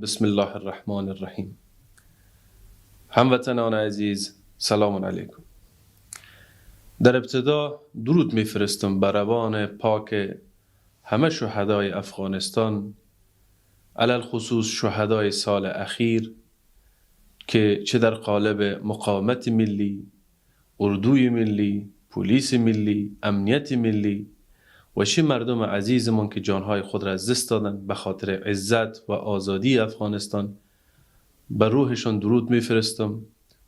بسم الله الرحمن الرحیم. هموطنان عزیز، سلام علیکم. در ابتدا درود میفرستم به روان پاک همه شهدای افغانستان، علی الخصوص شهدای سال اخیر که چه در قالب مقاومت ملی، اردوی ملی، پلیس ملی، امنیت ملی و چه مردم عزیزمان که جانهای خود را از دست دادند به خاطر عزت و آزادی افغانستان، به روحشان درود میفرستم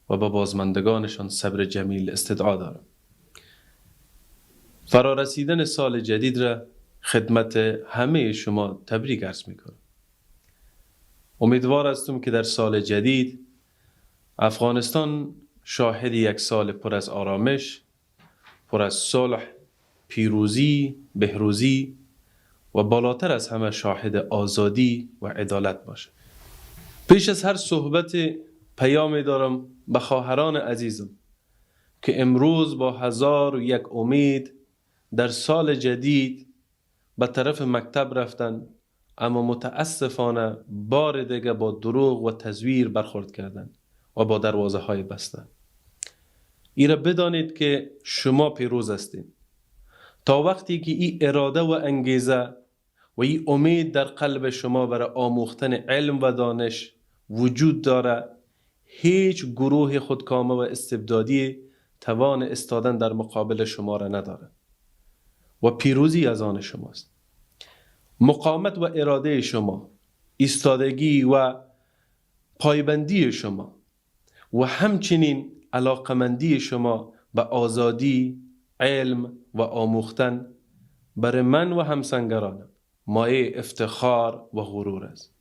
و به بازماندگانشان صبر جمیل استدعا دارم. فرارسیدن سال جدید را خدمت همه شما تبریک عرض میکنم. امیدوار هستم که در سال جدید افغانستان شاهد یک سال پر از آرامش، پر از صلح، پیروزی، بهروزی و بالاتر از همه شاهد آزادی و عدالت باشه. پیش از هر صحبت پیامی دارم به خواهران عزیزم که امروز با 1001 امید در سال جدید به طرف مکتب رفتن، اما متاسفانه بار دیگه با دروغ و تزویر برخورد کردن و با دروازه های بسته. ایره بدانید که شما پیروز هستید. تا وقتی که این اراده و انگیزه و این امید در قلب شما برای آموختن علم و دانش وجود داره، هیچ گروه خودکامه و استبدادی توان استادن در مقابل شما را نداره و پیروزی از آن شماست. مقاومت و اراده شما، ایستادگی و پایبندی شما و همچنین علاقمندی شما به آزادی، علم و آموختن برای من و همسنگرانم مایه افتخار و غرور است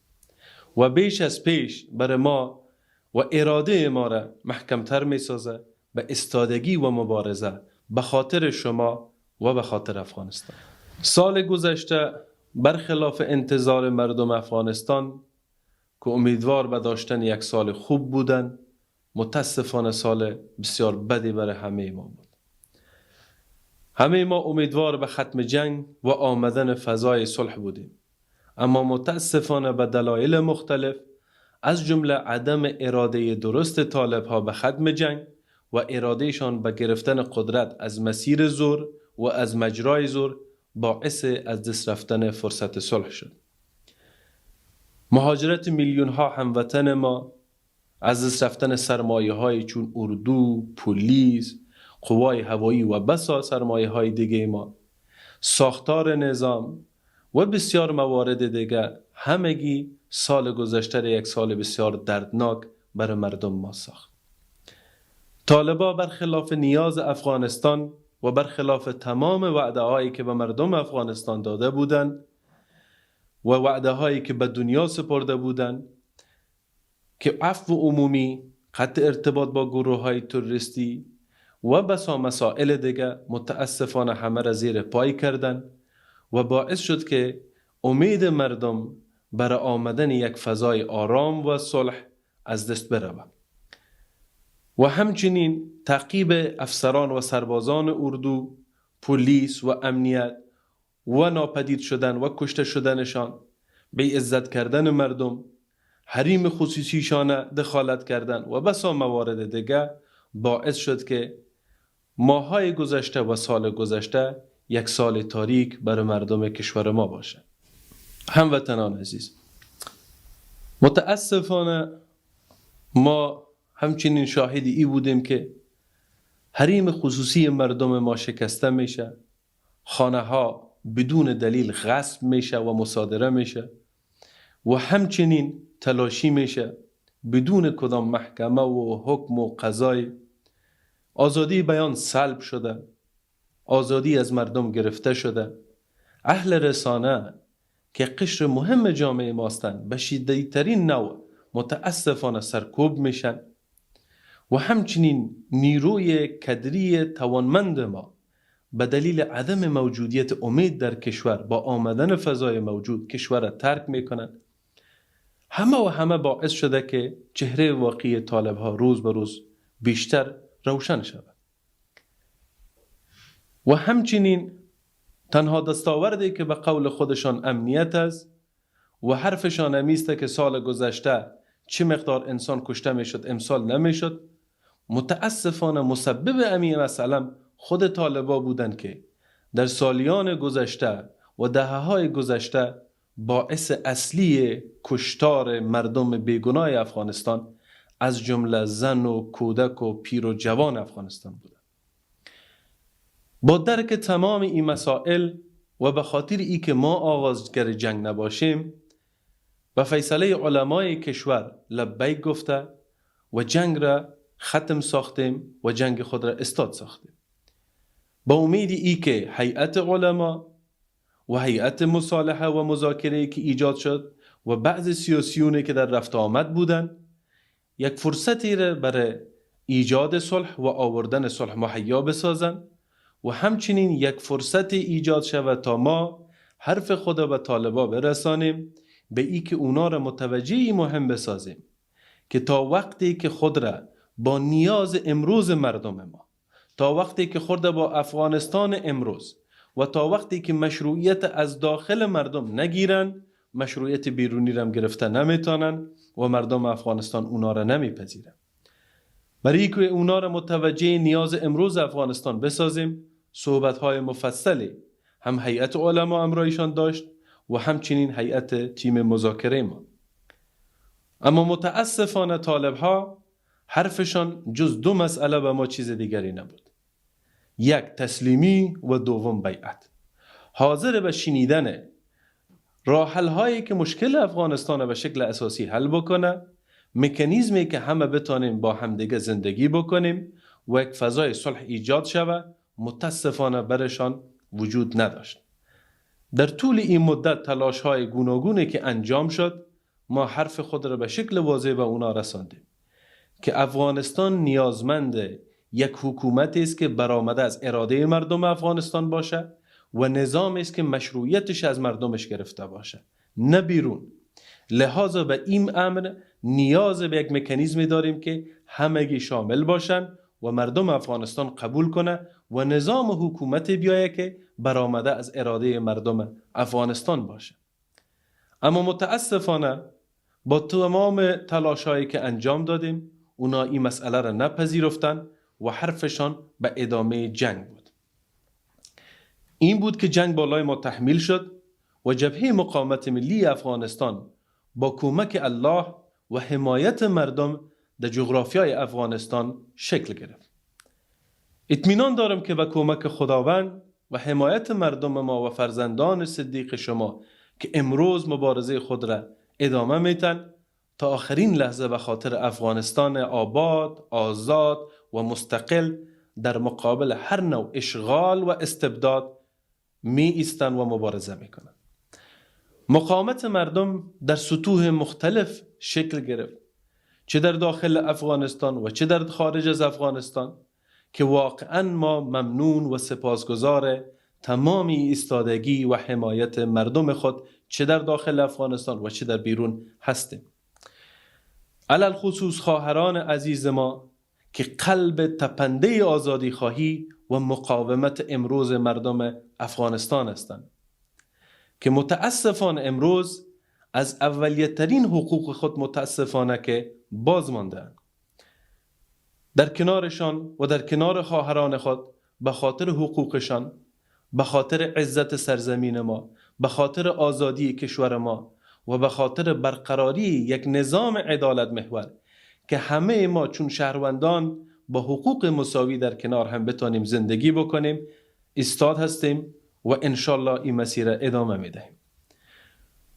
و بیش از پیش برای ما و اراده ما را محکمتر می سازه به استادگی و مبارزه به خاطر شما و به خاطر افغانستان. سال گذشته برخلاف انتظار مردم افغانستان که امیدوار به داشتن یک سال خوب بودند، متاسفانه سال بسیار بدی برای همه ما بود. همه ما امیدوار به ختم جنگ و آمدن فضای صلح بودیم، اما متاسفانه به دلایل مختلف از جمله عدم اراده درست طالب ها به ختم جنگ و ارادهشان به گرفتن قدرت از مسیر زور و از مجرای زور باعث از دست رفتن فرصت صلح شد. مهاجرت میلیون ها هموطن ما، از دست رفتن سرمایه های چون اردو، پلیس، قوای هوایی و بسا سرمایه های دیگه ما، ساختار نظام و بسیار موارد دیگه، همگی سال گذشته یک سال بسیار دردناک برای مردم ما ساخت. طالبا برخلاف نیاز افغانستان و برخلاف تمام وعده هایی که به مردم افغانستان داده بودند و وعده هایی که به دنیا سپرده بودند که عفو عمومی، قطع ارتباط با گروه های تروریستی و بسا مسائل دیگه، متاسفانه همه را زیر پای کردن و باعث شد که امید مردم برای آمدن یک فضای آرام و صلح از دست برود. و همچنین تعقیب افسران و سربازان اردو، پلیس و امنیت و ناپدید شدن و کشته شدنشان، بی عزت کردن مردم، حریم خصوصیشان دخالت کردن و بسا موارد دیگه باعث شد که ماهای گذشته و سال گذشته یک سال تاریک برای مردم کشور ما باشه. هموطنان عزیز، متاسفانه ما همچنین شاهد ای بودیم که حریم خصوصی مردم ما شکسته میشه، خانه ها بدون دلیل غصب میشه و مصادره میشه و همچنین تلاشی میشه بدون کدام محکمه و حکم و قضای. آزادی بیان سلب شده، آزادی از مردم گرفته شده. اهل رسانه که قشر مهم جامعه ماستند به شدیدترین نوع متاسفانه سرکوب میشن و همچنین نیروی کدری توانمند ما به دلیل عدم موجودیت امید در کشور با آمدن فضای موجود کشور را ترک میکنند. همه و همه باعث شده که چهره واقعی طالب ها روز به روز بیشتر روشن شود. و همچنین تنها دستاوردی که به قول خودشان امنیت است و حرفشان امیست که سال گذشته چه مقدار انسان کشته میشد امسال نمیشد، متاسفانه مسبب امی مسئله خود طالبا بودند که در سالیان گذشته و دهه‌های گذشته باعث اصلی کشتار مردم بیگناه افغانستان از جمله زن و کودک و پیر و جوان افغانستان بودند. با درک تمام این مسائل و به خاطر ای که ما آغازگر جنگ نباشیم، به فیصله علمای کشور لبیک گفته و جنگ را ختم ساختیم و جنگ خود را استاد ساختیم، با امید ای که هیئت علما و هیئت مصالحه و مذاکره که ایجاد شد و بعض سیاسیونی که در رفت آمد بودند یک فرصتی را برای ایجاد صلح و آوردن صلح مهیا بسازند و همچنین یک فرصت ایجاد شود تا ما حرف خود به طالبا برسانیم، به ای که اونا را متوجه مهم بسازیم که تا وقتی که خود را با نیاز امروز مردم ما، تا وقتی که خود با افغانستان امروز و تا وقتی که مشروعیت از داخل مردم نگیرن، مشروعیت بیرونی را هم گرفته نمیتونن و مردم افغانستان اونا را نمیپذیرن. برای اینکه اونا را متوجه نیاز امروز افغانستان بسازیم، صحبت‌های مفصلی هم هیئت علما امرایشان داشت و همچنین هیئت تیم مذاکره ما. اما متاسفانه طالب‌ها حرفشان جز دو مسئله به ما چیز دیگری نبود: یک تسلیمی و دوم بیعت. حاضر به شنیدن راه حل هایی که مشکل افغانستان به شکل اساسی حل بکنه، مکانیزمی که همه بتانیم با همدیگه زندگی بکنیم و یک فضای صلح ایجاد شوه، متاسفانه برشان وجود نداشت. در طول این مدت تلاش های گوناگونی که انجام شد، ما حرف خود را به شکل واضح به اونا رساندیم که افغانستان نیازمند یک حکومت است که برآمده از اراده مردم افغانستان باشه و نظام است که مشروعیتش از مردمش گرفته باشه، نه بیرون. لحاظا به این امر نیاز به یک مکانیزم داریم که همگی شامل باشن و مردم افغانستان قبول کنه و نظام حکومت بیایه که برآمده از اراده مردم افغانستان باشه. اما متاسفانه با تمام تلاش‌هایی که انجام دادیم، اونا این مسئله را نپذیرفتن و حرفشان به ادامه جنگ بود. این بود که جنگ بالای ما تحمیل شد و جبهه مقاومت ملی افغانستان با کمک الله و حمایت مردم در جغرافیای افغانستان شکل گرفت. اطمینان دارم که به کمک خداوند و حمایت مردم ما و فرزندان صدیق شما که امروز مبارزه خود را ادامه میتن، تا آخرین لحظه به خاطر افغانستان آباد، آزاد و مستقل در مقابل هر نوع اشغال و استبداد می ایستن و مبارزه میکنن. مقاومت مردم در سطوح مختلف شکل گرفت، چه در داخل افغانستان و چه در خارج از افغانستان، که واقعا ما ممنون و سپاسگزار تمامی ایستادگی و حمایت مردم خود چه در داخل افغانستان و چه در بیرون هستیم. علل خصوص خواهران عزیز ما که قلب تپنده آزادی خواهی و مقاومت امروز مردم افغانستان هستند، که متاسفانه امروز از اولیه ترین حقوق خود متاسفانه که باز مانده‌اند. در کنارشان و در کنار خواهران خود به خاطر حقوقشان، به خاطر عزت سرزمین ما، به خاطر آزادی کشور ما و به خاطر برقراری یک نظام عدالت محور که همه ما چون شهروندان با حقوق مساوی در کنار هم بتانیم زندگی بکنیم، ایستاد هستیم و انشالله این مسیر ادامه میدهیم.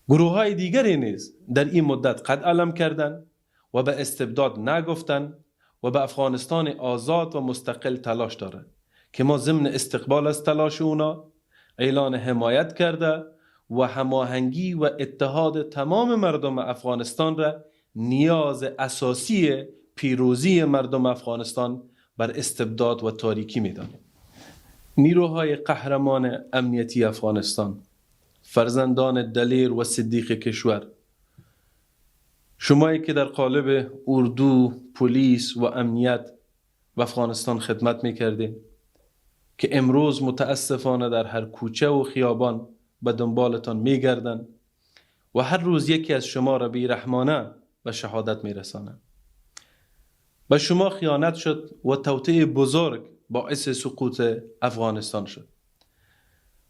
گروه های دیگری نیز در این مدت قد علم کردند و به استبداد نگفتند و به افغانستان آزاد و مستقل تلاش دارند که ما ضمن استقبال از تلاش اونا اعلان حمایت کرده و هماهنگی و اتحاد تمام مردم افغانستان را نیاز اساسی پیروزی مردم افغانستان بر استبداد و تاریکی می‌دانیم. نیروهای قهرمان امنیتی افغانستان، فرزندان دلیر و صدیق کشور، شمایی که در قالب اردو، پلیس و امنیت و افغانستان خدمت می‌کردید که امروز متاسفانه در هر کوچه و خیابان به دنبالتان می‌گردند و هر روز یکی از شما را بیرحمانه به شهادت میرسانند. به شما خیانت شد و توطئه بزرگ باعث سقوط افغانستان شد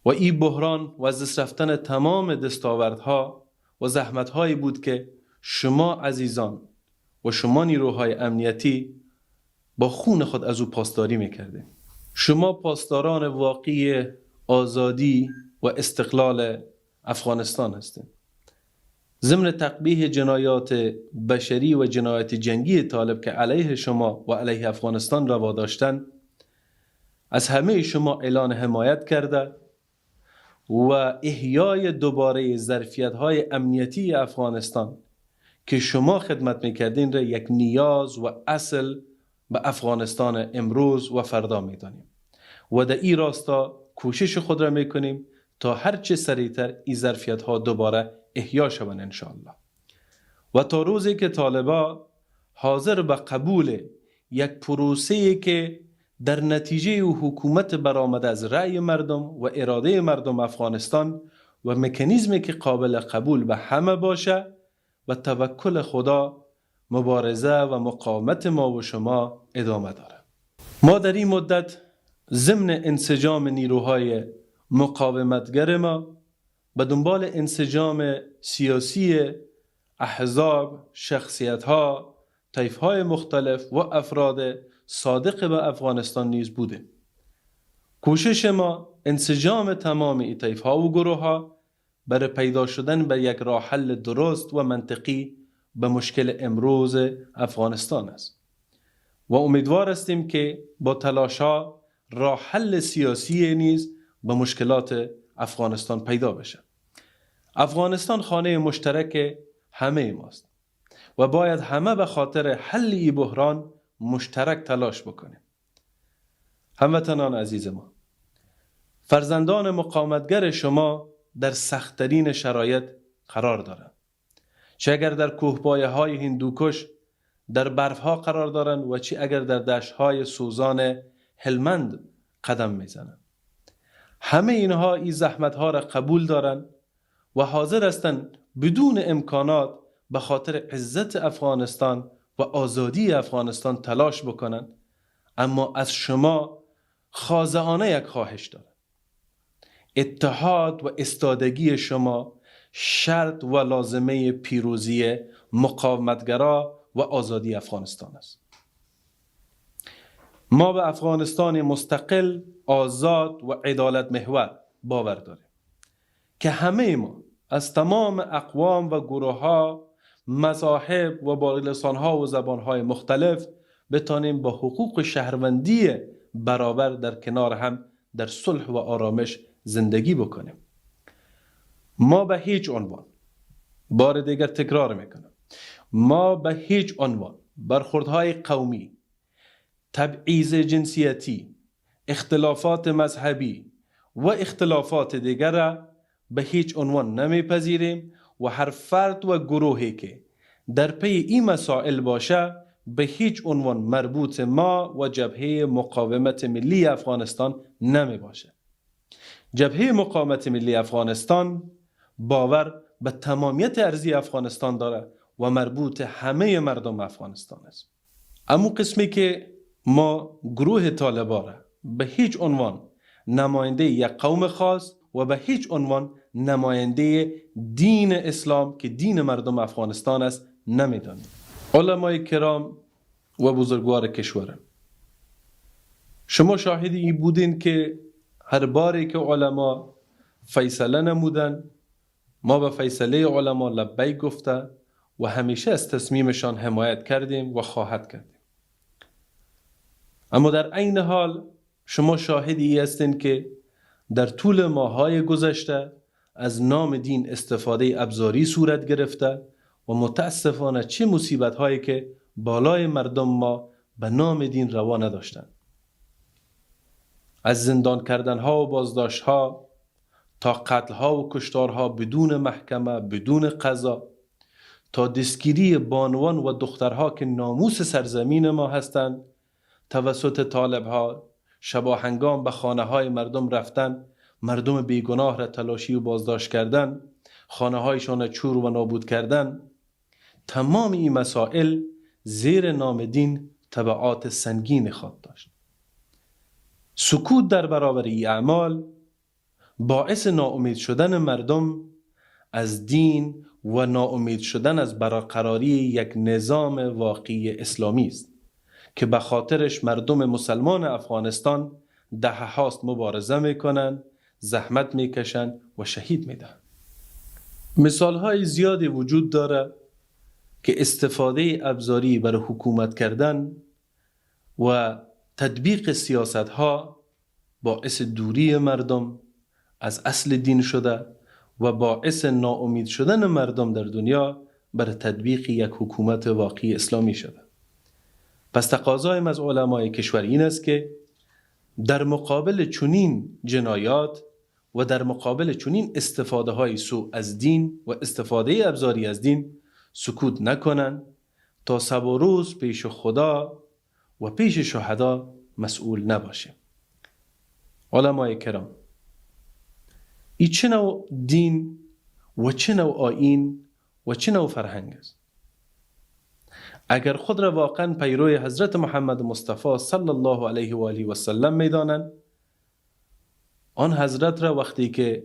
و این بحران و از دست رفتن تمام دستاوردها و زحمتهایی بود که شما عزیزان و شما نیروهای امنیتی با خون خود از او پاسداری میکردید. شما پاسداران واقعی آزادی و استقلال افغانستان هستید. ضمن تقبیح جنایات بشری و جنایات جنگی طالب که علیه شما و علیه افغانستان روا داشتند، از همه شما اعلان حمایت کرده و احیای دوباره ظرفیت‌های امنیتی افغانستان که شما خدمت میکردین را یک نیاز و اصل به افغانستان امروز و فردا میدانیم و در این راستا کوشش خود را میکنیم تا هرچه سریعتر این ظرفیت‌ها دوباره احیا شوند انشاءالله. و تا روزی که طالبا حاضر به قبول یک پروسه که در نتیجه حکومت برآمده از رأی مردم و اراده مردم افغانستان و مکانیزمی که قابل قبول به همه باشه و توکل خدا مبارزه و مقاومت ما و شما ادامه داره. ما در این مدت ضمن انسجام نیروهای مقاومتگر ما به دنبال انسجام سیاسی احزاب، شخصیت‌ها، طیف‌های مختلف و افراد صادق به افغانستان نیز بوده. کوشش ما انسجام تمام این طیف‌ها و گروه‌ها برای پیدا شدن به یک راه حل درست و منطقی به مشکل امروز افغانستان است و امیدوار هستیم که با تلاش‌ها راه حل سیاسی نیز به مشکلات افغانستان پیدا بشه. افغانستان خانه مشترک همه ماست و باید همه به خاطر حل این بحران مشترک تلاش بکنیم. هموطنان عزیز ما، فرزندان مقاومتگر شما در سخت‌ترین شرایط قرار دارند، چه اگر در کوهپایه های هندوکش در برف ها قرار دارند و چه اگر در دشت های سوزان هلمند قدم میزنند. همه اینها این زحمت ها را قبول دارند و حاضر هستند بدون امکانات به خاطر عزت افغانستان و آزادی افغانستان تلاش بکنند، اما از شما خاضعانه یک خواهش دارند. اتحاد و استادگی شما شرط و لازمه پیروزی مقاومتگرا و آزادی افغانستان است. ما به افغانستان مستقل، آزاد و عدالت محور باور داریم که همه ما از تمام اقوام و گروه ها، مذاهب و با لسان‌ها و زبان‌های مختلف بتانیم با حقوق شهروندی برابر در کنار هم در صلح و آرامش زندگی بکنیم. ما به هیچ عنوان، بار دیگر تکرار میکنم، ما به هیچ عنوان برخوردهای قومی، تبعیض جنسیتی، اختلافات مذهبی و اختلافات دیگر را به هیچ عنوان نمیپذیریم و هر فرد و گروهی که در پی این مسائل باشه به هیچ عنوان مربوط ما و جبهه مقاومت ملی افغانستان نمی باشه. جبهه مقاومت ملی افغانستان باور به تمامیت ارضی افغانستان داره و مربوط همه مردم افغانستان است. اما قسمی که ما گروه طالبان را به هیچ عنوان نماینده یک قوم خاص و به هیچ عنوان نماینده دین اسلام که دین مردم افغانستان است نمیدانیم. علمای کرام و بزرگوار کشورم، شما شاهد این بودین که هر باری که علما فیصله نمودن، ما به فیصله علما لبیک گفته و همیشه از تصمیمشان حمایت کردیم و خواهد کردیم. اما در عین حال شما شاهد ای هستین که در طول ماهای گذشته از نام دین استفاده ابزاری صورت گرفته و متاسفانه چه مصیبت هایی که بالای مردم ما به نام دین روا نداشتند، از زندان کردن ها و بازداشت ها تا قتل ها و کشتارها بدون محکمه، بدون قضا، تا دستگیری بانوان و دخترها که ناموس سرزمین ما هستند توسط طالب ها، شباهنگام به خانه های مردم رفتن، مردم بیگناه را تلاشی و بازداشت کردن، خانه هایشان چور و نابود کردن، تمام این مسائل زیر نام دین تبعات سنگین خواهد داشت. سکوت در برابر این اعمال باعث ناامید شدن مردم از دین و ناامید شدن از برقراری یک نظام واقعی اسلامی است که به خاطرش مردم مسلمان افغانستان دهه هاست مبارزه میکنن، زحمت میکشن و شهید میدهند. مثال های زیادی وجود داره که استفاده ابزاری برای حکومت کردن و تطبیق سیاست ها باعث دوری مردم از اصل دین شده و باعث ناامید شدن مردم در دنیا برای تطبیق یک حکومت واقعی اسلامی شده. پس تقاضایم از علمای کشور این است که در مقابل چنین جنایات و در مقابل چنین استفاده های سوء از دین و استفاده ابزاری از دین سکوت نکنند تا شب و روز پیش خدا و پیش شهدا مسئول نباشیم. علمای کرام، ای چه نوع دین و چه نوع آیین و چه نوع فرهنگ است؟ اگر خود را واقعا پیروی حضرت محمد مصطفی صلی الله علیه و آله و سلم میدانند، آن حضرت را وقتی که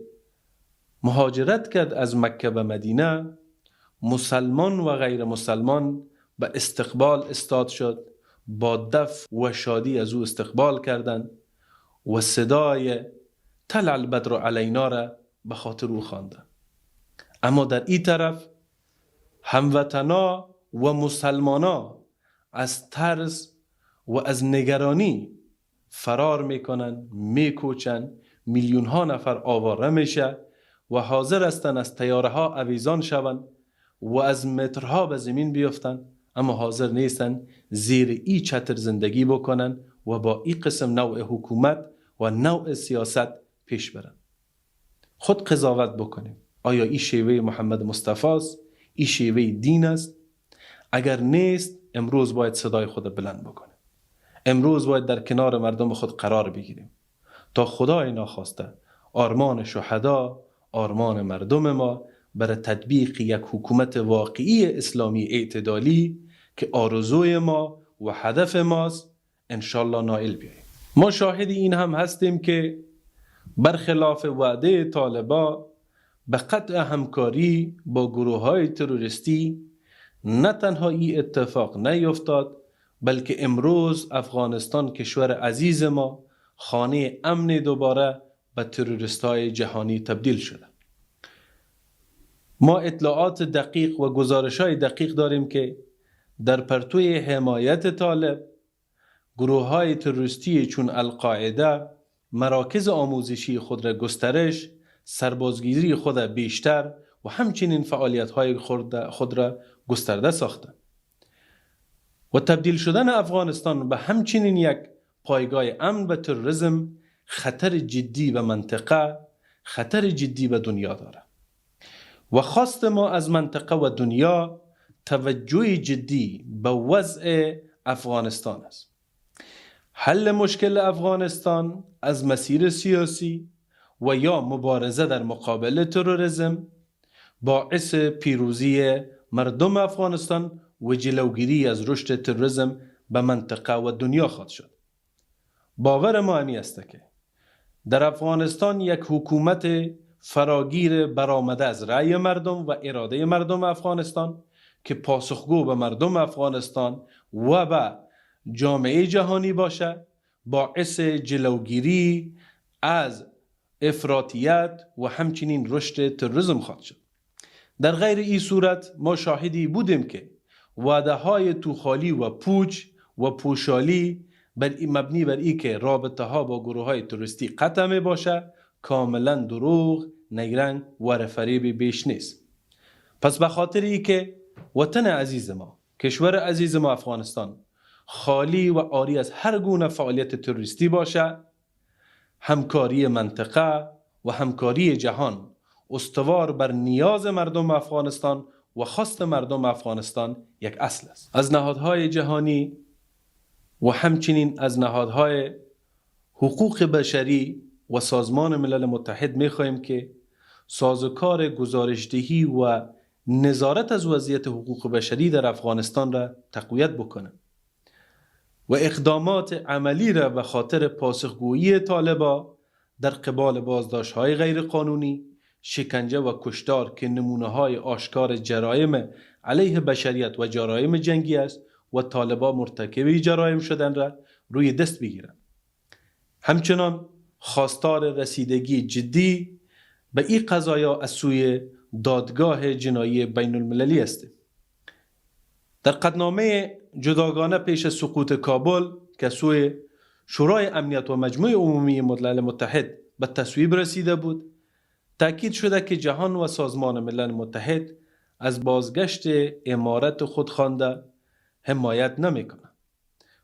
مهاجرت کرد از مکه به مدینه، مسلمان و غیر مسلمان به استقبال استاد شد، با دف و شادی از او استقبال کردند و صدای طلع البدر علینا را به خاطر او خواندند. اما در این طرف هموطنا و مسلمانا از ترس و از نگرانی فرار میکنن، میکوچن، میلیون ها نفر آواره میشه و حاضر هستند از طیاره ها اویزان شوند و از مترها به زمین بیفتن، اما حاضر نیستن زیر ای چتر زندگی بکنن و با ای قسم نوع حکومت و نوع سیاست پیش برن. خود قضاوت بکنیم، آیا ای شیوه محمد مصطفی است؟ ای شیوه دین است؟ اگر نیست، امروز باید صدای خود بلند بکنیم. امروز باید در کنار مردم خود قرار بگیریم تا خدای ناخواسته آرمان شهدا، آرمان مردم ما برای تطبیق یک حکومت واقعی اسلامی اعتدالی که آرزوی ما و هدف ماست انشالله نائل بیاییم. ما شاهد این هم هستیم که برخلاف وعده طالبا به قطع همکاری با گروه های تروریستی نه تنها این اتفاق نیفتاد، بلکه امروز افغانستان کشور عزیز ما خانه امن دوباره به تروریست های جهانی تبدیل شده. ما اطلاعات دقیق و گزارش های دقیق داریم که در پرتوی حمایت طالب گروه های تروریستی چون القاعده مراکز آموزشی خود را گسترش، سربازگیری خود را بیشتر و همچنین فعالیت های خود را گسترده ساخته و تبدیل شدن افغانستان به همچنین یک پایگاه امن و تروریسم خطر جدی به منطقه، خطر جدی به دنیا داره و خواست ما از منطقه و دنیا توجه جدی به وضع افغانستان است. حل مشکل افغانستان از مسیر سیاسی و یا مبارزه در مقابل تروریسم باعث پیروزی مردم افغانستان و جلوگیری از رشد تروریسم به منطقه و دنیا خواهد شد. باور ما همی است که در افغانستان یک حکومت فراگیر برآمده از رأی مردم و اراده مردم افغانستان که پاسخگو به مردم افغانستان و به جامعه جهانی باشه، باعث جلوگیری از افراطیت و همچنین رشد تروریسم خواهد شد. در غیر این صورت ما شاهدی بودیم که وعده های توخالی و پوچ و پوشالی مبنی بر ای که رابطه ها با گروه های تروریستی قطع می باشه کاملا دروغ، نیرنگ و فریب بیش نیست. پس به خاطر ای که وطن عزیز ما، کشور عزیز ما افغانستان خالی و عاری از هر گونه فعالیت تروریستی باشه، همکاری منطقه و همکاری جهان استوار بر نیاز مردم افغانستان و خواست مردم افغانستان یک اصل است. از نهادهای جهانی و همچنین از نهادهای حقوق بشری و سازمان ملل متحد میخواهیم که سازوکار گزارشدهی و نظارت از وضعیت حقوق بشری در افغانستان را تقویت بکنه و اقدامات عملی را به خاطر پاسخگویی طالبا در قبال بازداشت‌های غیرقانونی، شکنجه و کشتار که نمونه‌های آشکار جرایم علیه بشریت و جرایم جنگی است و طالبا مرتکب جرایم شدن را روی دست بگیرند. همچنان خواستار رسیدگی جدی به این قضایا از سوی دادگاه جنایی بین المللی است. در قطعنامه جداگانه پیش از سقوط کابل که سوی شورای امنیت و مجمع عمومی ملل متحد به تصویب رسیده بود، تاکید شده که جهان و سازمان ملل متحد از بازگشت امارت خودخوانده حمایت نمیکنه.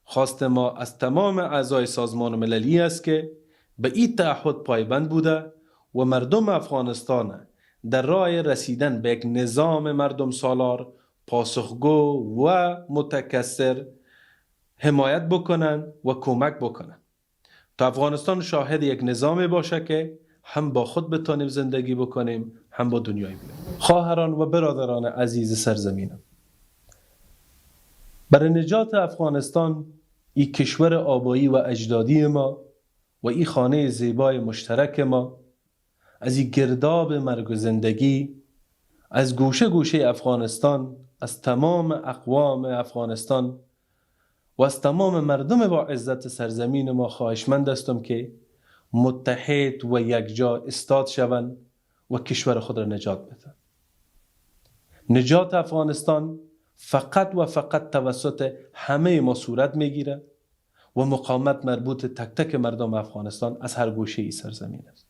خواست ما از تمام اعضای سازمان مللی است که به این تعهد پایبند بوده و مردم افغانستان در راه رسیدن به یک نظام مردم سالار، پاسخگو و متکثر حمایت بکنن و کمک بکنن تا افغانستان شاهد یک نظام باشه که هم با خود بتانیم زندگی بکنیم، هم با دنیای بیرون. خواهران و برادران عزیز سرزمینم، برای نجات افغانستان، ای کشور آبایی و اجدادی ما و ای خانه زیبای مشترک ما، از این گرداب مرگ و زندگی، از گوشه گوشه افغانستان، از تمام اقوام افغانستان و از تمام مردم با عزت سرزمین ما خواهشمند هستم که متحد و یکجا استاد شوند و کشور خود را نجات بدن. نجات افغانستان فقط و فقط توسط همه ما صورت میگیره و مقاومت مربوط تک تک مردم افغانستان از هر گوشه ای سرزمین است.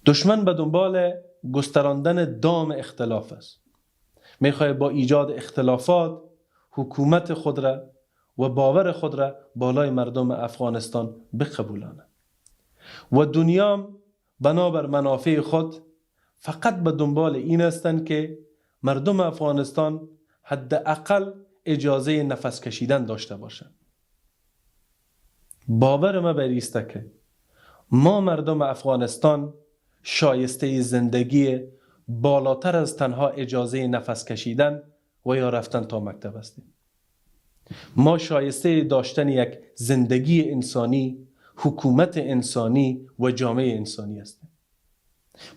دشمن به دنبال گستراندن دام اختلاف است. میخواد با ایجاد اختلافات حکومت خود را و باور خود را بالای مردم افغانستان بقبولاند و دنیا بنابر منافع خود فقط به دنبال این هستند که مردم افغانستان حداقل اجازه نفس کشیدن داشته باشند. باور ما بر است که ما مردم افغانستان شایسته زندگی بالاتر از تنها اجازه نفس کشیدن و یا رفتن تا مکتب هستیم. ما شایسته داشتن یک زندگی انسانی، حکومت انسانی و جامعه انسانی هستیم.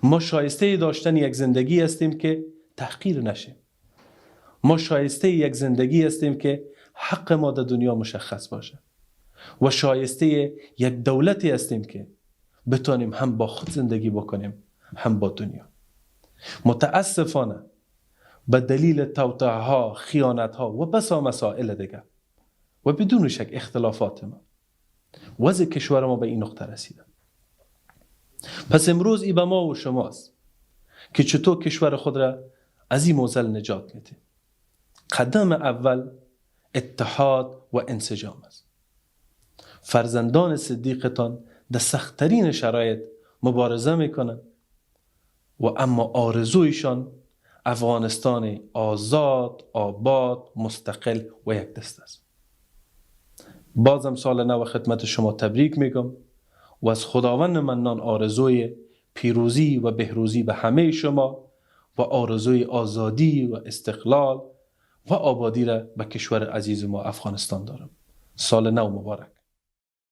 ما شایسته داشتن یک زندگی هستیم که تحقیر نشه. ما شایسته یک زندگی هستیم که حق ما در دنیا مشخص باشه و شایسته یک دولتی هستیم که بتانیم هم با خود زندگی بکنیم، هم با دنیا. متاسفانه به دلیل توطئه ها، خیانت ها و بسا مسائل دیگه و بدون شک اختلافات ما، وضع کشور ما به این نقطه رسیده. پس امروز ای به ما و شماست که چطور کشور خود را از این معضل نجات میدیم. قدم اول اتحاد و انسجام است. فرزندان صدیقتان در سختترین شرایط مبارزه میکنند و اما آرزویشان افغانستان آزاد، آباد، مستقل و یک دست است. بازم سال نو خدمت شما تبریک میگم و از خداوند منان آرزوی پیروزی و بهروزی به همه شما و آرزوی آزادی و استقلال و آبادی را به کشور عزیز ما افغانستان دارم. سال نو مبارک.